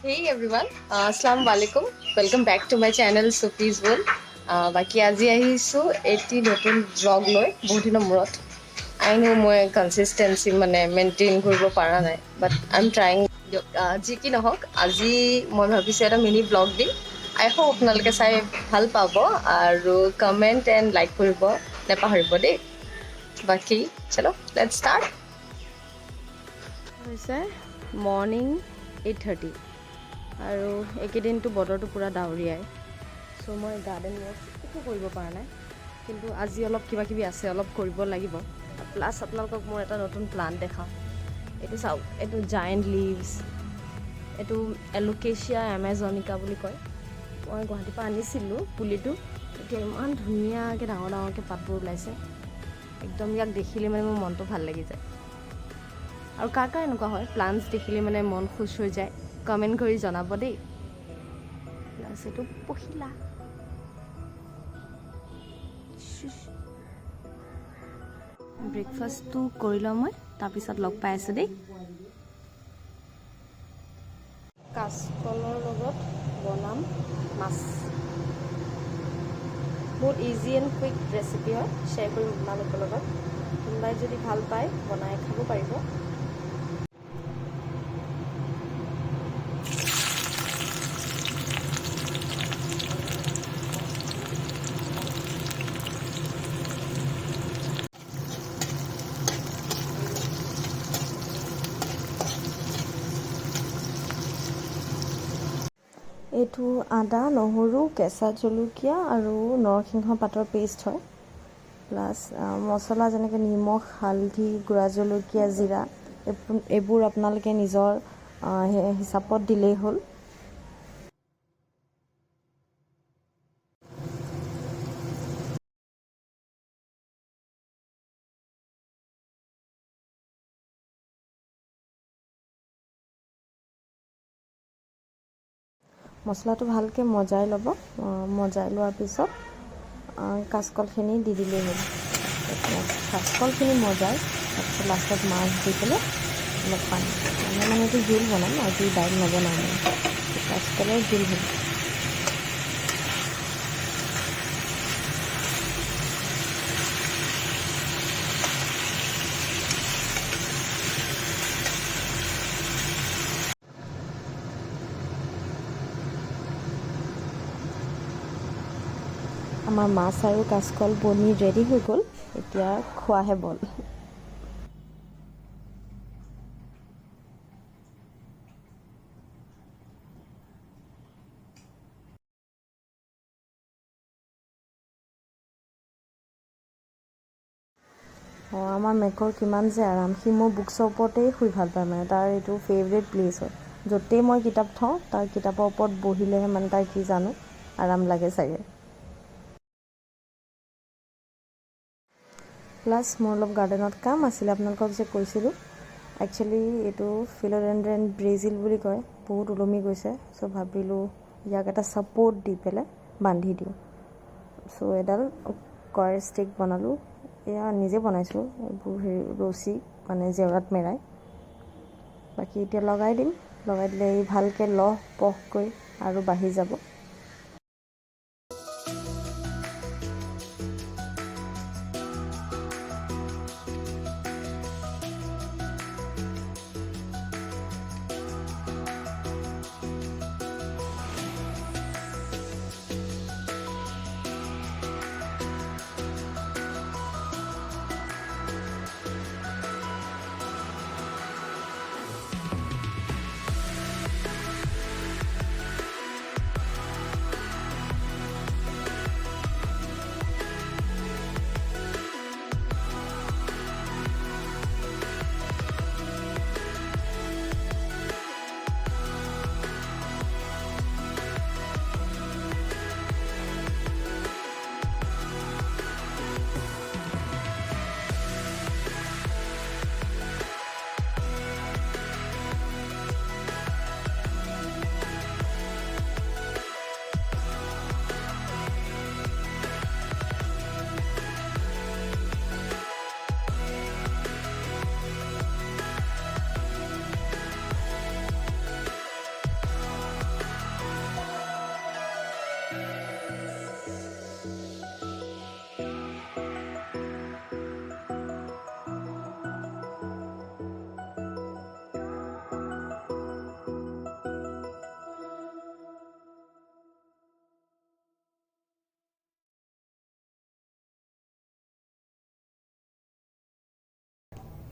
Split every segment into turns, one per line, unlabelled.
Hey everyone, আসসালামু আলাইকুম। Welcome back to my channel Sufi's World. বাকী আজি আহিছোঁ এটি নতুন ব্লগ লৈ বহুত দিনৰ মূৰত। আই ন' মই কনচিষ্টেঞ্চি মানে মেইনটেইন কৰিব পৰা নাই, বাট I am trying. দিয়ক, যি কি নহওক, আজি মই ভাবিছোঁ এটা মিনি ব্লগ দিম। আই হোপ আপোনালোকে চাই ভাল পাব আৰু কমেণ্ট এণ্ড লাইক কৰিব নাপাহৰিব দেই। বাকী চলো, let's start. হৈছে মৰ্ণিং 8:30 আৰু এইকেইদিনটো বতৰটো পূৰা ডাৱৰীয়াই। চ' মই গাৰ্ডেন ৱৰ্ক একো কৰিব পৰা নাই, কিন্তু আজি অলপ কিবা কিবি আছে, অলপ কৰিব লাগিব। প্লাছ আপোনালোকক মোৰ এটা নতুন প্লাণ্ট দেখাওঁ। এইটো চাওক, এইটো জায়েণ্ট লিভছ, এইটো এলোকেচিয়া এমেজনিকা বুলি কয়। মই গুৱাহাটীৰ পৰা আনিছিলোঁ পুলিটো। এতিয়া ইমান ধুনীয়াকৈ ডাঙৰ ডাঙৰকৈ পাতবোৰ ওলাইছে। একদম ইয়াক দেখিলে মানে মোৰ মনটো ভাল লাগি যায়। আৰু কাৰ কাৰ এনেকুৱা হয়, প্লাণ্টছ দেখিলে মানে মন খুচ হৈ যায়, কমেণ্ট কৰি জনাব দেই। প্লাছ এইটো পখিলা। ব্ৰেকফাষ্টটো কৰি লওঁ মই, তাৰপিছত লগ পাই আছোঁ দেই। কাচকলৰ লগত বনাম মাছ। বহুত ইজি এণ্ড কুইক ৰেচিপি হয়। শ্বেয়াৰ কৰিম আপোনালোকৰ লগত। কোনোবাই যদি ভাল পায়, বনাই খাব পাৰিব। এইটো আদা, নহৰু, কেঁচা জলকীয়া আৰু নৰসিংহ পাতৰ পেষ্ট হয়। প্লাছ মছলা যেনেকৈ নিমখ, হালধি, গুড়া জলকীয়া, জিৰা, এইবোৰ আপোনালোকে নিজৰ হিচাপত দিলেই হ'ল। মছলাটো ভালকৈ মজাই ল'ব। মজাই লোৱাৰ পিছত কাচকলখিনি দি দিলেই হ'ল। কাচকলখিনি মজাই তাৰপিছত লাষ্টত মাছ দি পেলাই অলপ পানী, মানে এইটো জোল বনাম আজি, দাইল নবনাওঁ মই। কাচকলৰ জোল হ'ব। আমাৰ মাছ আৰু কাচকল বনি ৰেডি হৈ গ'ল। এতিয়া খোৱাহে বল। অঁ, আমাৰ মেকৰ কিমান যে আৰাম! সি মোৰ বুকছৰ ওপৰতেই শুই ভাল পায়। মানে তাৰ এইটো ফেভৰেট প্লেচ হয়। য'তেই মই কিতাপ থওঁ, তাৰ কিতাপৰ ওপৰত বহিলেহে মানে তাৰ কি জানো আৰাম লাগে চাগে। প্লাছ মোৰ অলপ গাৰ্ডেনত কাম আছিলে, আপোনালোকক যে কৈছিলোঁ। একচুৱেলি এইটো ফিল'ডেণ্ড্ৰন ব্ৰেজিল বুলি কয়, বহুত ওলমি গৈছে। চ' ভাবিলোঁ ইয়াক এটা ছাপৰ্ট দি পেলাই বান্ধি দিওঁ। চ' এডাল কয়াৰ ষ্টিক বনালোঁ। এয়া নিজে বনাইছোঁ এইবোৰ, হেৰি ৰছী, মানে জেওৰাত মেৰাই। বাকী এতিয়া লগাই দিম। লগাই দিলে এই ভালকৈ লহ পহকৈ আৰু বাঢ়ি যাব।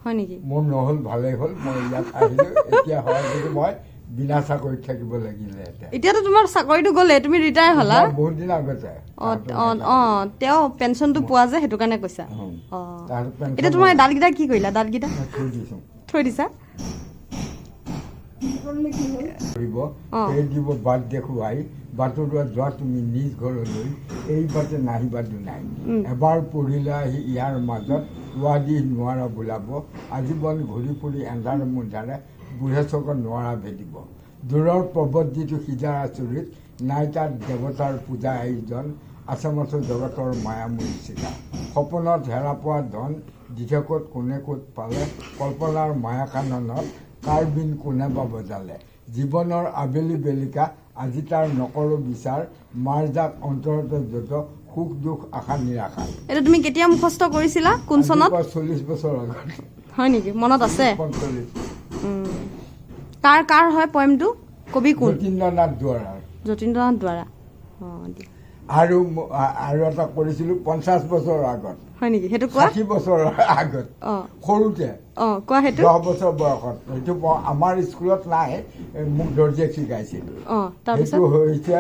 হয় নেকি?
মোৰ নহ'ল, ভালেই হ'ল, মই ইয়াত আহিলোঁ। এতিয়া হয় যদি মই বিনা চাকৰিত থাকিব লাগিলেহেঁতেন।
এতিয়াতো তোমাৰ চাকৰিটো গ'লে, তুমি ৰিটায়াৰ হ'লা।
বহুত দিন আগতে।
অঁ, তেওঁ পেঞ্চনটো পোৱা যে, সেইটো কাৰণে কৈছা।
তাৰপিছত পেঞ্চন।
এতিয়া তোমাৰ ডালকেইটা কি কৰিলা, ডালকেইটা?
মই থৈ দিছোঁ।
থৈ দিছা?
কৰিব সেই দিব বাট দেখুৱাই, বাটৰুৱা যোৱা তুমি নিজ ঘৰলৈ, এই বাটে নাহিবা দুনাই। এবাৰ পঢ়িলে আহি ইয়াৰ মাজত উৱাদিহ নোৱাৰা বোলাব, আজীৱন ঘূৰি ফুৰি এন্ধাৰে মুন্ধাৰে বুঢ়ে চকত নোৱাৰা ভেদিব। দূৰৰ পৰ্বত যিটো সিজাৰ আচৰিত, নাই তাত দেৱতাৰ পূজা আয়োজন, আছে মাথো জগতৰ মায়া মৰীচিকা। সপোনত হেৰা পোৱা ধন দিঠকত কোনে ক'ত পালে, কল্পনাৰ মায়া কাননত কাৰ বীণ কোনে বা বজালে। জীৱনৰ আবেলি বেলিকা আজি তাৰ নকৰো বিচাৰ, মাৰ যাক অন্তৰতে যত সুখ দুখ আশা নিৰাশা।
এইটো তুমি কেতিয়া মুখস্থ কৰিছিলা, কোন চনত?
40 বছৰ আগত।
হয় নেকি? মনত আছে?
45।
কাৰ কাৰ হয় পয়েমটো? কবি কোন?
যতীন্দ্ৰনাথ দুৱৰাৰ।
যতীন্দ্ৰনাথ দুৱৰা, অঁ, দিয়া।
আৰু এটা কৰিছিলোঁ 50 বছৰৰ আগত।
হয় নেকি? সেইটো কোৱা।
60 বছৰৰ আগত। সৰুতে।
অঁ, কোৱা সেইটো।
10 বছৰ বয়সত। সেইটো আমাৰ স্কুলত নাই, মোক দৰ্জীয়ে শিকাইছিল।
তাৰপিছত?
সেইটো হৈছে,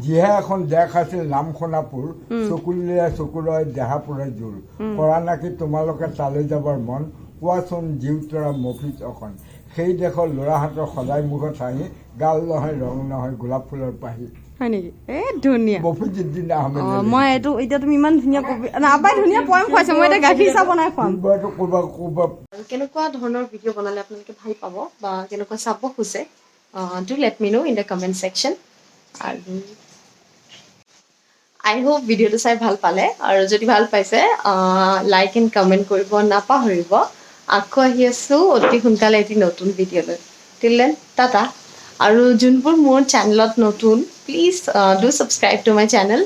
যিহে এখন দেশ আছিল নাম সোণাপুৰ, চকুলোৰে চকুৰয় দেহাপুৰে জোৰ, কৰা নাকি তোমালোকে তালৈ যাবৰ মন, কোৱাচোন জীউতৰা মফিজ অকণ। সেই দেশৰ ল'ৰাহঁতৰ সদায় মুখত হাঁহি, গাল নহয় ৰং নহয় গোলাপ ফুলৰ পাহি।
হয় নেকি? এ ধুনীয়া।
মফিজুদ্দিন আহমেদ।
মই এইটো এতিয়া তুমি ইমান ধুনীয়া কবি আব্বাই ধুনীয়া পয়েম খুৱাইছে, মই এতিয়া গাখীৰ চাহ বনাই খুৱাম।
ক'ৰবাত ক'ৰবাত।
আৰু কেনেকুৱা ধৰণৰ ভিডিঅ' বনালে আপোনালোকে ভাল পাব বা কেনেকুৱা চাব খোজে, do let me know in the comment section. আৰু আই হোপ ভিডিঅ'টো চাই ভাল পালে আৰু যদি ভাল পাইছে, লাইক এণ্ড কমেণ্ট কৰিব নাপাহৰিব। আকৌ আহি আছোঁ অতি সোনকালে এটি নতুন ভিডিঅ' লৈ। টিল then Tata. আৰু যোনবোৰ মোৰ চেনেলত নতুন, please do subscribe to my channel.